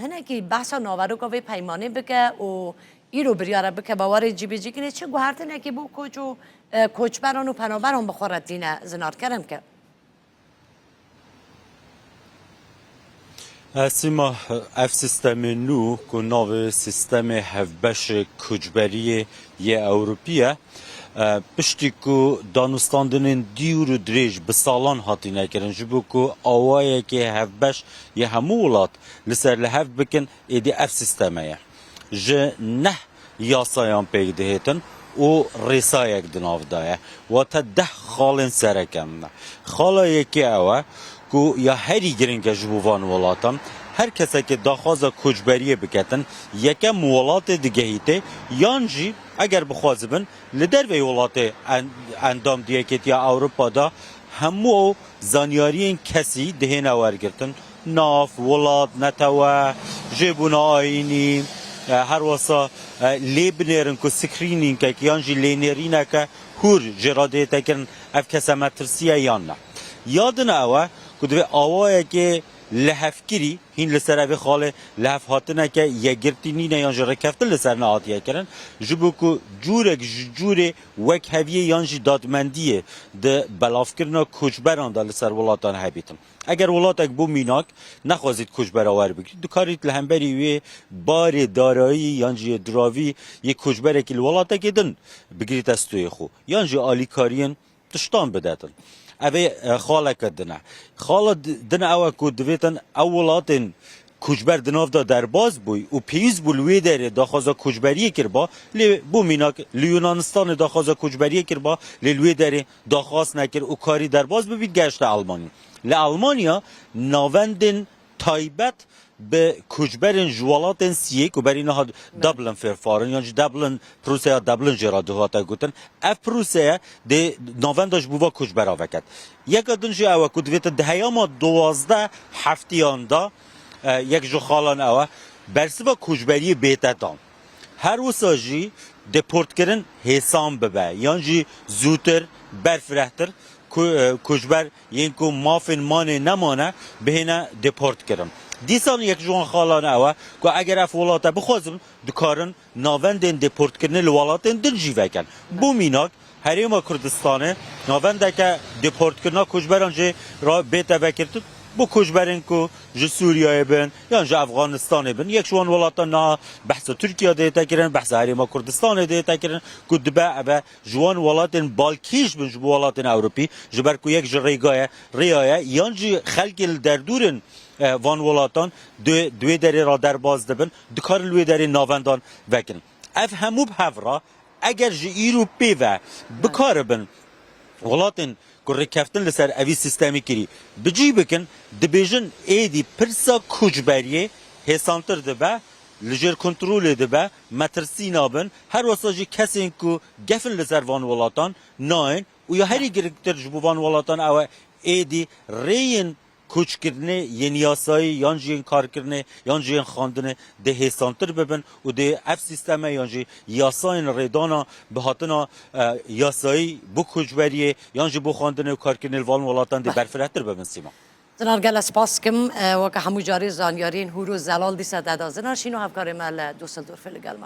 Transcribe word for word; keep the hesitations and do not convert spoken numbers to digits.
hinekî behsa naveroka vê peymanê bike û îro biryare bike bawarê cîbicîkirinê çi guhertinekî bo koç û, e, koçberan û penaberan bi xwe re tîne zinar, kerem ke. Sîma, ev sîstemê nû ku navê sîstemê hevbeşê koçberiyê yê Ewropî ye, e, piştî ku danûstandinên dîr û dirêj bi salan hatine kirin, ji bo ku awayekê hevbeş yê hemû welat li ser li hev bikin, êdî ev sîsteme ye. Ji neh yasayan pêk dihêtin û rêsayek di nav de ye. Wate deh xalên sereke min e. Xala yekê ew e ku ya herî giring e ji bo van welatan, her kesekê daxwaza koçberiyê biketin, yekem welatê digehîtê, yan jî eger bixwazibin li derveyî welatê en-, endam di Yekêtiya Ewropa de hemû ew zanyariyên kesî dihêne wergirtin. Nav, welat, netewe, jêbûna ayînî, e, her wesa, e, lê binêrin ku screeningek yan jî lênêrîneke hûr jê re dihête kirin, ev kese metirsî ye yan ne. Ya din ew e ku divê awayekê lihevkirî hîn li ser evê xalê lihevhatineke yekgirtî nîne yan jî rêkeftin li ser nehatiye kirin, ji bo ku cûrek ji cûrê wekheviyê yan jî dadmendiyê di belavkirina koçberan de li ser welatan hebîtin. Eger welatek bo mînak nexwazît koçbera werbigirît, dikarît li hemberî wê barê darayî yan jî yê diravî yê koçberekî li welatekê din bigirîte stûyê xwe, yan jî alîkariyên tiştan bidetin. Ev ê, e, xaleke din e. Xala di-, din ew e ku divêtin ew welatên koçber di nav de derbas bûy û pêwîst bû li wê derê daxwaza koçberiyê kiriba, lê bo mînak li Yunanistanê daxwaza koçberiyê kiriba, lê li wê derê daxwaz nekir û karî derbas bibît, geşte Elmanya. Li Elmanya navendên taybet bi koçberên ji welatên siyê ku berî niha Dublin Verfahren yan jî Dublin, proseya Dublin jê re dihate gotin. Ev proseye dê navenda ji bo va koçbera veket. Yeka din jî ew e ku divêtin di heyama duwazdeh heftiyan de, e, yek ji xalan ew e, bersiva koçberiyê bête dan. Her wisa jî deportkirin hêsan bibe yan jî zûtir, berfirehtir ku, e, koçber yên ku mafên manê nemane bihêne deport kirin. Dîsan yek ji wan xalan ew e ku eger ev welate bixwazin, dikarin navendên deportkirinê li welatên din jî vekin. Bo mînak, Herêma Kurdistanê navendeke deportkirina koçberan jê re bête vekirtin, bo koçberên ku ji Sûriyeyê bin yan ji Efxanistanê bin. Yek ji wan welatan niha behsa Tirkiye dihête kirin, behsa Herêma Kurdistanê dihête kirin ku dibe eve ji wan welatên balkêş bin ji bo welatên Ewropî, ji ber ku yek ji rêga ye, rêya ye, yan jî xelkê li derdûrên, e, van welatan di, di wê derê re derbas dibin, dikarin li wê derê navendan vekin. Ev hemû bi hev re, eger ji îro pê ve bikaribin welatên ku rêkeftin li ser evî sîstemî kirî bi cî bikin, dibêjin êdî pirsa koçberiyê hêsantir dibe, li jêr kontrolê dibe, metirsî nabin, her wesa jî kesên ku gefin li ser van welatan nayên û ya herî girîngtir ji bo van welatan ew e êdî rêyên koçkirinê yên yasayî yan jî yên karkirinê yan jî yên xwendinê dê hêsantir bibin û dê ev sîsteme yan jî yasayên rêdana bi hatina, e, yasayî bo koçberiyê yan jî bo xwendinê û karkirinê li van welatan dê berfirehtir bibin, Sîma. Zinar, gelek spas dikim. E, weke hemû carê zanyariyên hûr û zelal dîsa te da. Zinar Şîno, hevkarê me li Dusseldorfê li gel me.